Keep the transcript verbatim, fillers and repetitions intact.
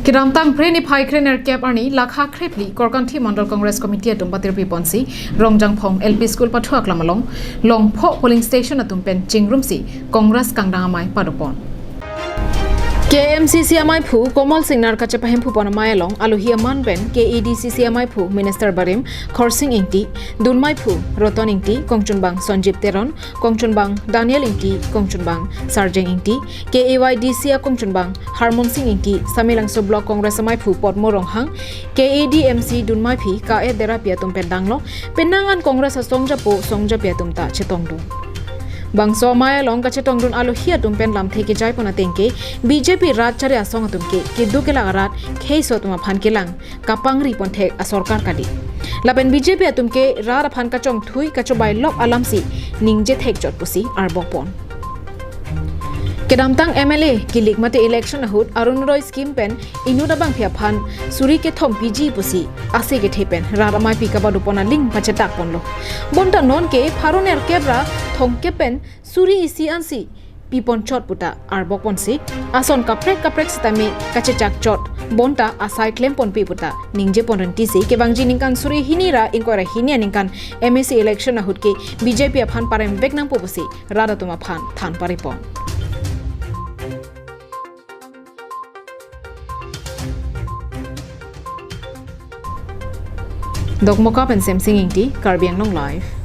Kedamtang Phre niphai krenerkep arni lakha krephli Korkanthi Mandal Congress Committee atum patirpi ponsi Rongjangphong L P School pathu aklam along Longpho polling station atum pen chingrumsi Congress kangdang amei padopon. K M C C amaiphu Komal Singnar kachepahemphu pon amei along alohi aman pen K A D C C amaiphu Minister Barim Khorsing Ingti, dunmaiphu Roton Ingti, kongchunbang Sonjib Teron, kongchunbang Daniel Ingti, kongchunbang Sarjeng Ingti, K A Y D C akongchunbang Harmon Sing Ingti, Samelangso Block Congress amaiphu Potmo Ronghang, K A D M C dunmaiphi Ka-et Derapi atum pen danglo, penang an Congress asong japo song japi atum ta chetongdun. Bangso amei along kachetongdun alohi atum pen lamthe kejai pon ateng ke B J P rat chari asong atum ke keduk kelak arat kheiso atum aphan kelang kapangri pon thek asorkar kali. Lapen B J P atum ke rat aphan kachongthui kachobai lok alamsi ningje thekchot pusi arbok pon. Kedamtang M L A kilik mate election ahut Arunodoi scheme pen inut abangphi aphan suri kethom piji pusi ase kethe pen rat ameipi kapadopon aling pachetak ponlo. Bonta non ke pharo nerkep ra thomkep pen suri isi ansi piponchot puta arbok ponsi ason kaprek kaprek sitame kachechakchot bonta asai klem ponpi puta ningje pon rentisi kevangji ningkan suri hini ra ingkoi ra hini aningkan M A C election ahut ke B J P aphan paremvek nangpo pusi rat atum aphan than paripon. Dokmoka pen Semsing Ingti, Karbi Anglong Live.